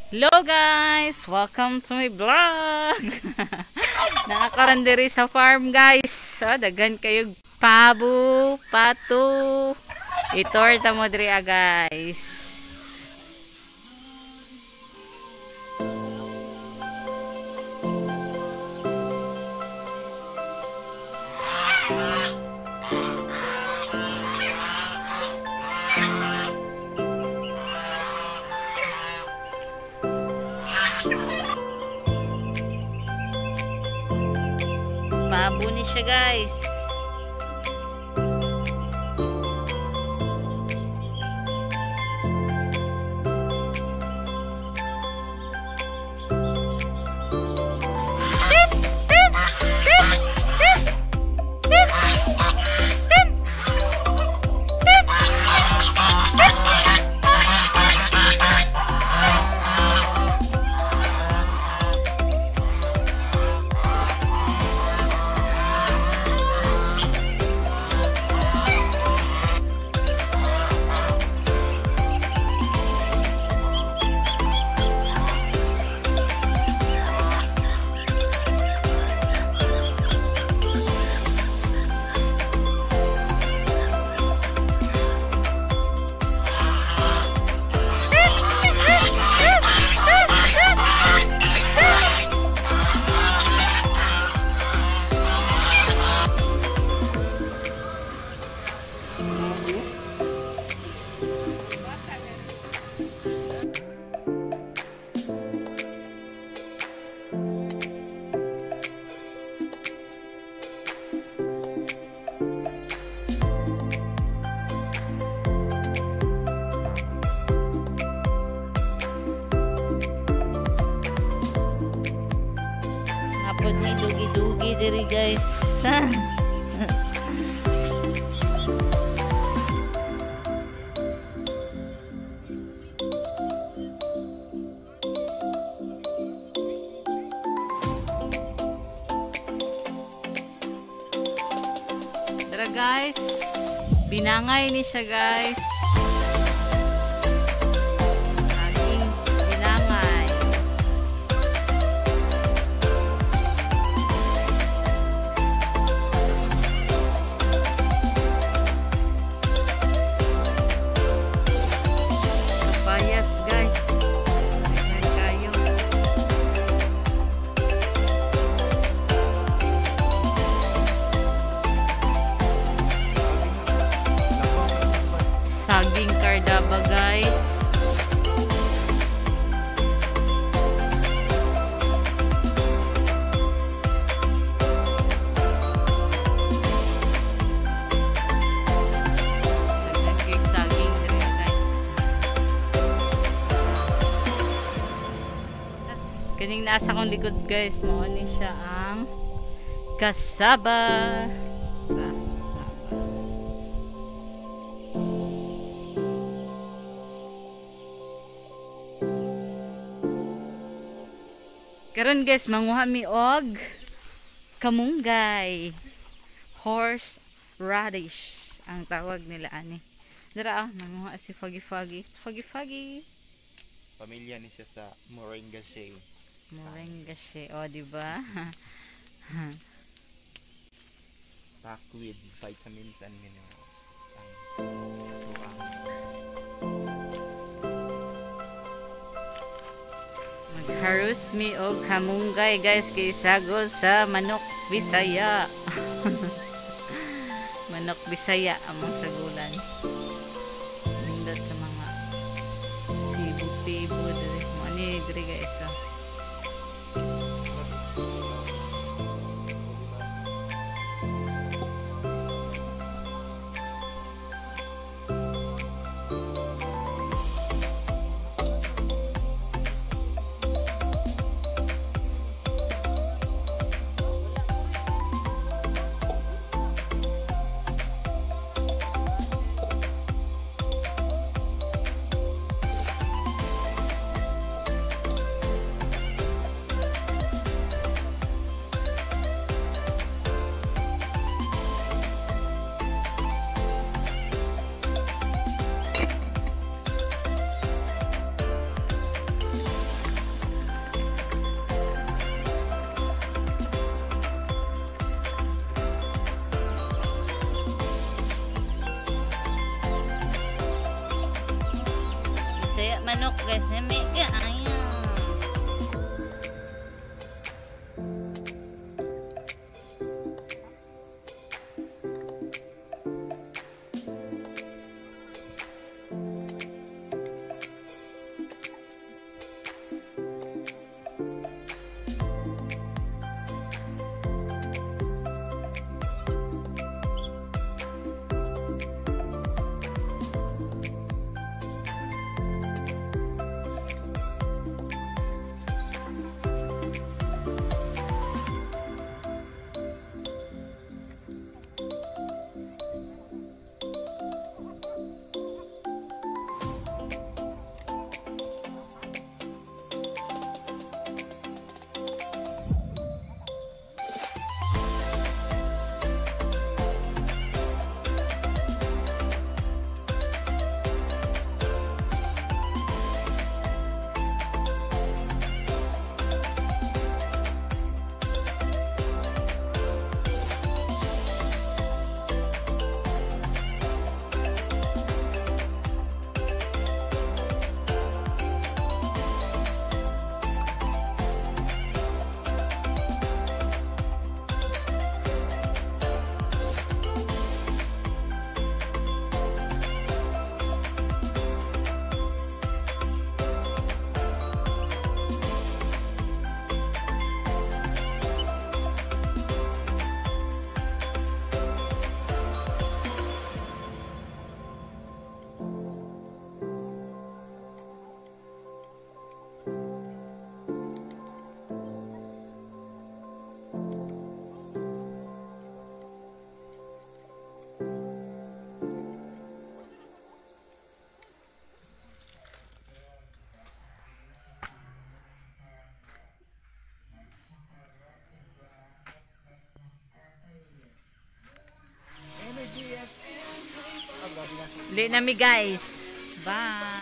Hello guys! Welcome to my vlog! Nakakaroon diri sa farm, guys. So, daghan kayo pabo, pato. Itorta mo diri ah, guys. Pabo ni siya, guys. Napod ni dugi-dugi diri, guys. Tara guys, binangay ni siya, guys. Saging binangay. Kapayas, guys. Daghan kayo. Saging cardaba, guys. Daghan kay saging diri, guys. Kaning nasa akong likod, guys, mao ni siya ang cassava. Karon guys, manguha mi og kamunggay. Horse radish ang tawag nila ani. Dira ah, manguha si Foggy Foggy. Foggy Foggy. Pamilya ni siya sa Moringa Shea. Moringa Shea, oh, di ba? Packed with vitamins and minerals. Ang Magharus mi og kamunggay, guys, kay sagol sa manok Bisaya. Manok Bisaya among sagulan. Nindot sa mga tibo-tibo diri. Mo ni diri, guys. Oh. Manok guys, lami kaayo. Uli na mi guys. Bye.